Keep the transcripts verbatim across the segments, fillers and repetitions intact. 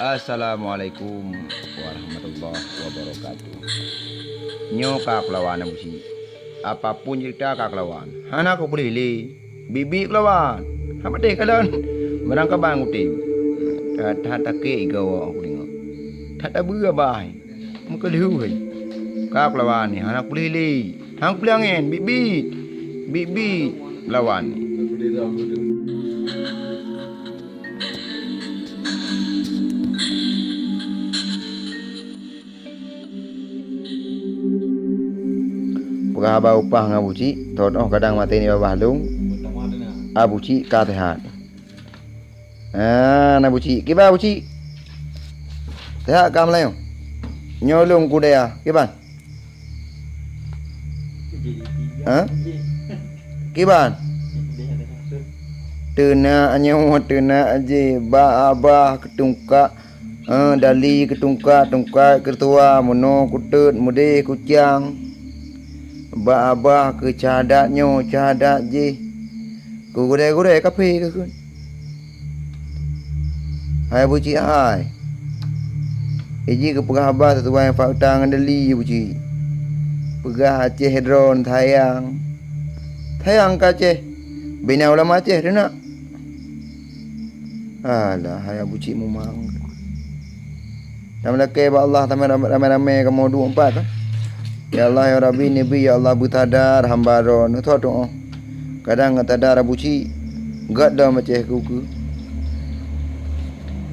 Assalamualaikum warahmatullahi wabarakatuh. Nyoe ka keulawan Abu Cik. Apapun cerita ka keulawan. Hana kupeuleh lé. Biet-biet keulawan. Hana patéh kalon. Barang kaban kutem. That-that takek igoe kudeungoe. That tabeue abah. Meukeuleuh hai. Ka keulawan ni hana kupeuleh lé. Hana kupeuleh angén. Biet-biet. Biet-biet keulawan. Peugah haba upah ngon Abu Cik, thot oh kadang maté nibak babah lôn. Abu Cik ka seuhat. Ah, na Abu Cik. Kiban Abu Cik? Seuhat ka meulayeue? Nyoe lôn kudaya. Kiban? Ha? Kiban? Teunak nyoe, teunak jih, bak abah keutungkak, eh, dali keutungkak, tungkat keutuha, meunoe kuteut, meudeh kucang. Bak abah keu syahadat nyoe, syahadat jih. Keu gurée-gurée kaphé keu kheun. Hai Abu Cik hai. Iji keu peugah haba sisuai fakta ngon dali Abu Cik. Peugah Aceh droe sayang. Sayang keu Aceh. Bina ulama Aceh teunak. Alah, hai Abu Cik mumang. Tameulakée bak Allah, tamé ramé-ramé kamoe duek empat, kan? Ya Allah, ya Rabbi, neubi, ya Allah, beusadar hamba droe. Neuthot doa. Kadang gata dara buci, gata macam keu keu.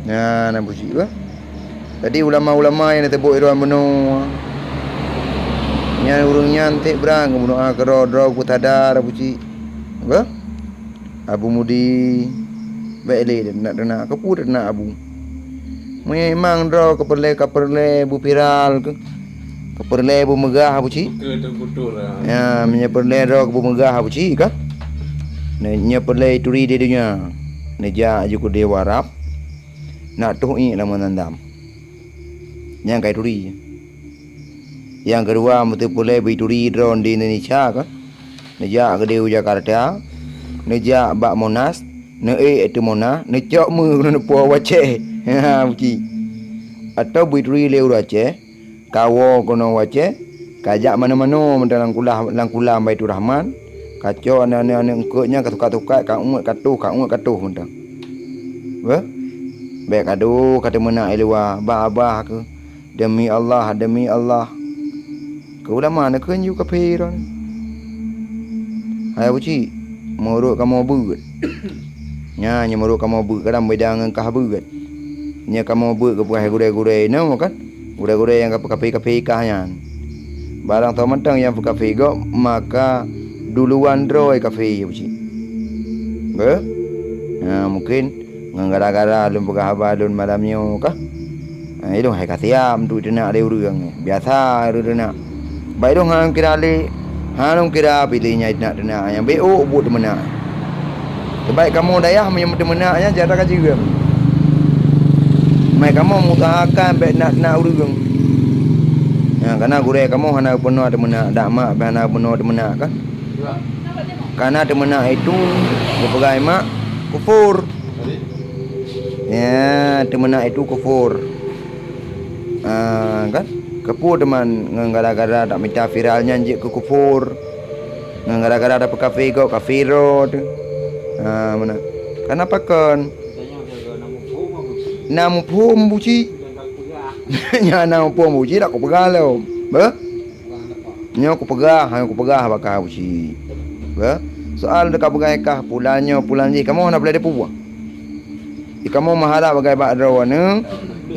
Nyan na buci, bah. Jadi ulama-ulama nyang neuseubuet droe bunoe, nyan ureuëng nyan tieb brang geubunoe keudroe-droe beusadar buci. Bah? Abu Mudi, bék lé teunak-teunak, keupeue teunak Abu. Meunyoe memang droe keupeureulee, ka peureulée beuviral keuh, keupeureulee beumeugah Abu Cik. Betul, betul, betul lah. Ya, meunyoe peureulée droe keu beumeugah Abu Cik kah? Nyoe peureulée ituri di donya. Neujak aju keudeh u Arab. Nak toh iék lam mandam. Nyang ka ituri. Nyang keudua, meuteupeue lé beuturi droe di Indonesia kah? Neujak keudeh u Jakarta, neujak bak Monas, neuék ateueh Monas, neucok meu keunoe neupuwoe u Aceh. Ha, buci. Atawa beuturi lé ureuëng Aceh, kawoe keunoe u Aceh, kajak manoe-manoe mantong lam kulah, lam kulam Baiturrahman, kacok aneuk-aneuk eungkôt nyan katukat-tukat, kauet katoh, kauet katoh mantong. Beuh? Bék kaduek kateumeunak i luwa, bah-bah keuh. Demi Allah, demi Allah. Keu ulama neukheun ju kaphé droe. Hai buci, meurok kamoe beuet. Nyan, nyoe meurok kamoe beuet, kadang beda ngon kah beuet. Nyoe kamoe beuet geupeugah gurée-gurée inoe kan? Gurée-gurée nyang ka peukaphé-kaphé kah nyan. Barang soe mantong nyang peukaphé gob, maka duluan droe kaphé buci. Beuh? Ha, mungkin Ngon gara-gara lôn peugah haba lôn malam nyoe kah? Ha, ilôn hai ka siab untuk iteunak lé ureuëng. Biasa ureuëng teunak. Bak ilôn hana kira lé, hana kira piléh nyang iteunak-teunak nyang bék ôk buet teumeunak. Teuma kamoe dayah meunyoe teumeunak nyan cara ka jeuem. Mai kamoe meuusahakan bék teunak-teunak ureuëng. Nyan, kana gurée kamoe hana peunoh teumeunak, dak mak bék hana peunoh teumeunak kah? Kana teumeunak itu geupeugah mak kufur. Ya, teumeunak itu kufur. Ah, kan? Keupeue teuma ngon gara-gara dak mita viral nyan jeuet keu kufur. Ngon gara-gara dak peukaphé gob kafiro teuh. Ah, meunan. Kana pakon? Na muphom buci. Nyan na muphom buci dak kupeugah lom. Beuh? Nyoe kupeugah, nyoe kupeugah bak kah buci. Beuh? Soal teuka peugah kah pulan nyoe, pulan jih, kamoe hana boleh dipubuah. Di kamoe meuharab bagai bak droeneuh,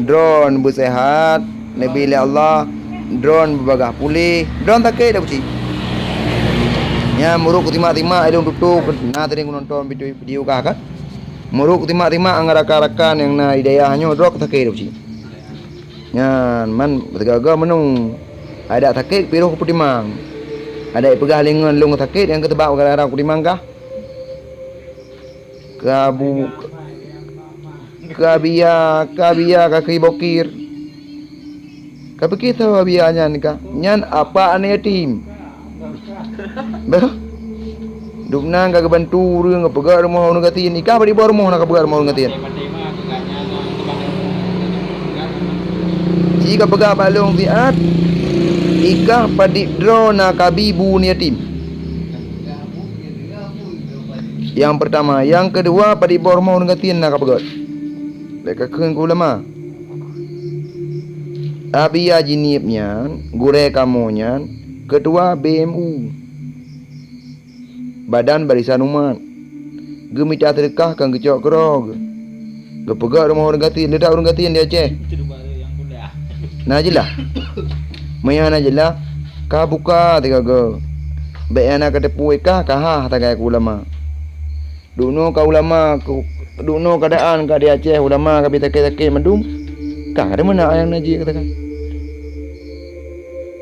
droeneuh beuseuhat, neubi lé Allah, droeneuh beubagaih puléh, droeneuh sakét dak buci. Nyan meurok kutimak-timak ilôn tutoe na teurimong nonton video, video kah kan? Meurok kutimak-timak ngon rakan-rakan nyang na di dayah nyoe droe sakét dak buci. Nyan man beuteugaga meunung. Adak sakét piroh kupeutimang. Adak ipeugah lé ngon lôn sakét nyang keu teubak gara-gara kupeutimang kah? Kabu, kabia, kabia ka keu bokir. Kapike saboh bia nyan kah? Nyan apa aneuk yatim. Beuh. Dubna ka geubantu ureuëng geupeugah rumoh ureuëng gasien. Ikah bak iboh rumoh na kapeugah rumoh ureuëng gasien. Ka peugah bak lôn siat, ikah padit droe na kabi bu yatim. Nyang peurtama, nyang keudua padit boh rumoh ureuëng gasien na kapeugét. Lé ka kheun keu ulama. Abi Haji Nieb nyan, gurée kamoe nyan, keutua B M U. Badan Barisan Umat. Geumita seudeukah kon geucok keudroe geuh. Geupeugét rumoh ureuëng gasien, leudak ureuëng gasien di Aceh. Na jeulaih? Meunyo na jeulaih, ka buka sigoe-goe. Bék hana kateupeue kah, ka hah sagai keu ulama. Duknoe ka ulama, duknoe keadaan ka di Aceh, ulama ka bi sakét-sakét mandum. Ka, ka deungoe na nyang na jih katakan.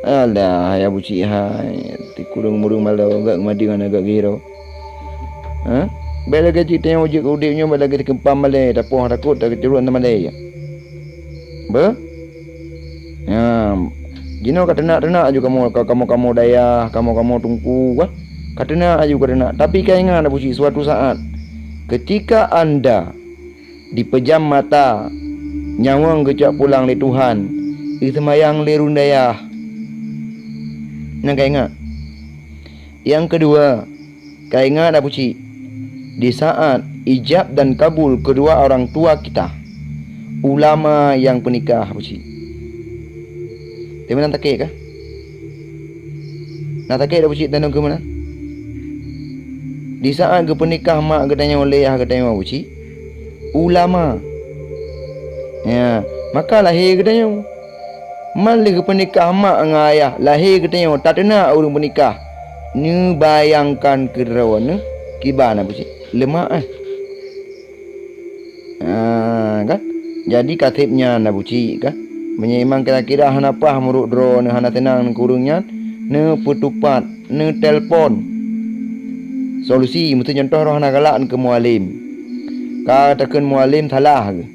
Alah, hai Abu Cik hai, tikureueng mureueng malo, gak geumadeueng hana gak geuhiro. Ha? Bék lagée cit tanyoe jeuet keu udeb nyoe, bék lagée tikeumpan malée, tapoh takot, takeucurot na malée. Beuh? Ya, jinoe ka teunak-teunak aju kamoe, ka-, kamoe-kamoe dayah, kamoe-kamoe teungku, kan? Ka teunak aju ka teunak. Tapi ka ingat, Abu Cik, suatu saat, ketika anda dipejam mata, nyawöng geucok pulang lé Tuhan, geuseumayang lé ureuëng dayah. Nyan ka ingat. Nyang keudua, ka ingat, Abu Cik, di saat ijab dan kabul kedua orang tua kita, ulama nyang peunikah, Abu Cik. Teuma na sakét kah? Na sakét, Abu Cik, tandong keu meunan? Di saat geupeunikah mak geutanyoe lé yah geutanyoe, Abu Cik, ulama. Ya, maka lahé geutanyoe. Man lheueh geupeunikah mak ngon ayah, lahé geutanyoe tateunak ureuëng peunikah. Neubayangkan keudroe neuh kiban, Abu Cik. Leumak, eh. Ha, kan? Jadi ka seb nyan, Abu Cik, kan? Meunyoe memang kira-kira hana paih meurok droe neuh, hana seunang keu ureuëng nyan, neupeutupat, neutelpon. Solusi, meusti contoh droe hana galak keu mualem. Ka takheun mualem salah geuh.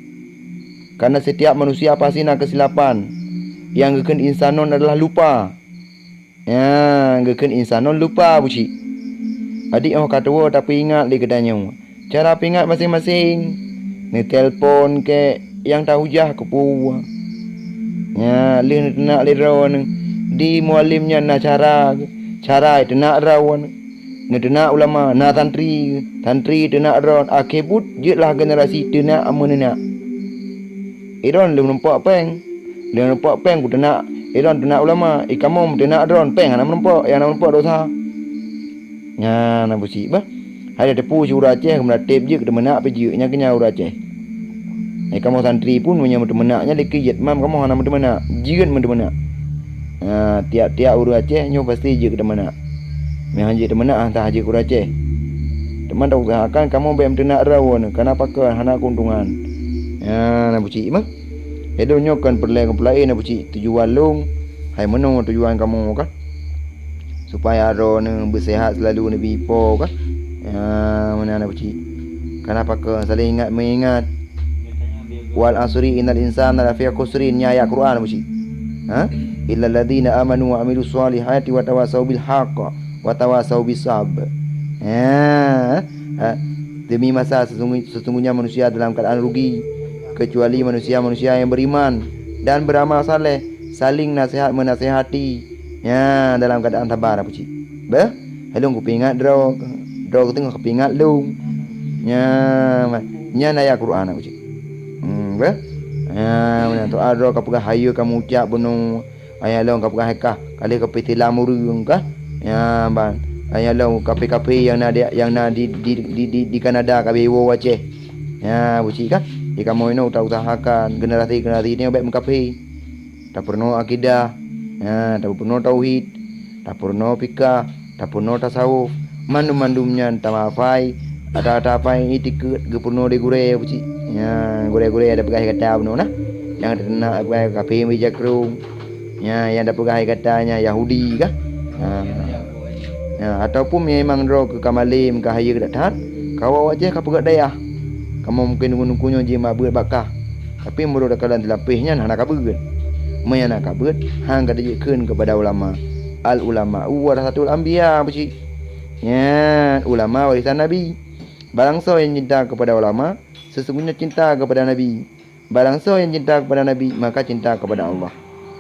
Karena setiap manusia pasti na keusilapan. Nyang geukheun insanon adalah lupa. Ya, geukheun insanon lupa, Abu Cik. Adik, óh ka tuwoe tapeuingat lé geutanyoe. Cara peuingat maséng-maséng. Neutelpon keu nyang tahujah keupeue. Ya, lheueh neuteunak lé droe neuh. Di mualem nyan na cara, cara teunak droe neuh. Neuteunak ulama, na santri, santri teunak droe, akhé buet jeuet lah generasi teunak meuneunak. Idon lheueh meurumpok péng, lheueh meurumpok péng kuteunak, idon teunak ulama, ikamoe meuteunak droe, péng hana meurumpok, nyang na meurumpok dosa. Nyan na Abu Cik bah. Hai tateupeue si ureuëng Aceh, meuratéb jeuet keu teumeunak pih jeuet, nyang keu nyan ureuëng Aceh. Hai kamoe santri pun meunyoe meuteumeunak nyan lé keu jeuet, mam kamoe hana meuteumeunak, jeuet meuteumeunak. Ha, tiap-tiap ureuëng Aceh nyoe pasti jeuet keu teumeunak. Meuhan jeuet teumeunak, hana jeuet keu ureuëng Aceh. Teuma tausahakan kamoe bék meuteunak droe neuh, kana pakon hana keuntungan. Ha, na Abu Cik mah. Lé lôn nyoe kon peureulée keu peulaén, na Abu Cik, tujuan lôn. Hai meunoe tujuan kamoe kan? Supaya droe neuh beuseuhat seulalu neubi po kan? Ya, meunan, na Abu Cik. Kana pakon saléng ingat meuingat. "Wal asri innal insana lafi khusrin," nyan ayat Quran, Abu Cik. Ha? "Illal ladzina amanu wa amilus shalihati wa tawasau bil haqq wa tawasau bis sabr." Ha? Ha? Demi masa sesungguh-, sesungguhnya manusia dalam keadaan rugi, kecuali manusia-manusia yang beriman dan beramal saleh, saling nasihat menasihati, ya, dalam keadaan sabar, Abu Cik. Beh? Hai lôn kupeuingat droe, droe teungoh kupeuingat lôn. Nya, ma-, nyan ayat Quran, Abu Cik. Hmm, beh? Nya, meunan tu, ah, droe ka peugah hayeue kamoe ucap bunoe, ayah lôn ka peugah hai kah, ka lheueh ka peusilam ureuëng kah? Nya, ban. Ayah lôn kaphé-kaphé nyang na di, nyang na di, di, di, di, di Kanada ka beuwoe u Aceh. Nya, Abu Cik kah? Di kamoe inoe ta usahakan generasi-generasi nyoe bék meukaphé. Tapeurunoe akidah, ha, tapeurunoe tauhid, tapeurunoe fikah, tapeurunoe tasawuf. Mandum-mandum nyan tamafai, ata-ata pai itikeuet geupeurunoe lé gurée, Abu Cik. Ya, gurée-gurée ada peugah kata bunoe nah. Nyang teunak peugah kaphé meujakrong. Ya, nyang ada peugah kata nyan Yahudi kah? Ha. Ya, ataupun memang droe keu ka malem, ka hayeue that-that, kawoe u Aceh kapeugét dayah. Kamoe mungken nunggu-nunggu nyoe jimat beuet bak kah. Tapi meunurot takalon teulapéh nyan hana kabeuet. Meunyo hana kabeuet, han ka tajeuet kheun keupada ulama. Al ulama'u warasatul anbiya, Abu Cik. Nyan, ulama warisan Nabi. Barang soe nyang cinta keupada ulama, sesungguhnya cinta keupada Nabi. Barang soe nyang cinta keupada Nabi, maka cinta keupada Allah.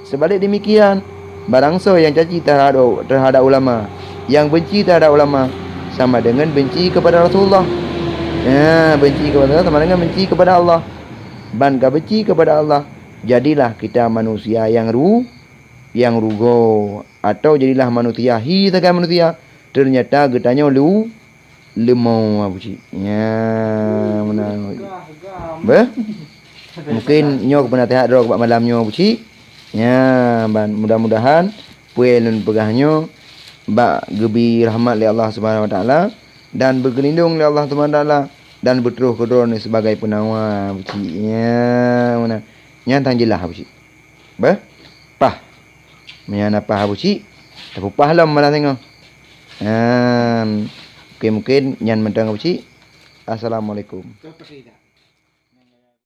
Seubalik deumikian, barang soe nyang caci teuhadap, teuhadap ulama, nyang beunci teuhadap ulama, sama deungon beunci keupada Rasulullah. Ya, beunci keupada Rasulullah sama deungon beunci keupada Allah. Ban ka beunci keupada Allah, jadilah kita manusia nyang ru-, nyang rugoe, atau jadilah manusia hi sagai manusia, teunyata geutanyoe lu-, leumo, Abu Cik. Ya, meunan. Beh? Mungkin nyoe keupeunaseuhat droe bak malam nyoe, Abu Cik. Ya, ban mudah-mudahan peue lôn peugah nyoe bak geubi rahmat lé Allah Subhanahu Wa Taala dan beugeulindong lé Allah Subhanahu Wa Taala dan beutroh keu droeneuh sibagai peunawa, Abu Cik. Ya, meunan. Nyan tan jeulaih, Abu Cik. Beh? Pah. Meunyo na pah, Abu Cik, tapeupah lom malam singoh. Ehm, mungkin-mungkin nyan mantong, Abu Cik. Assalamualaikum.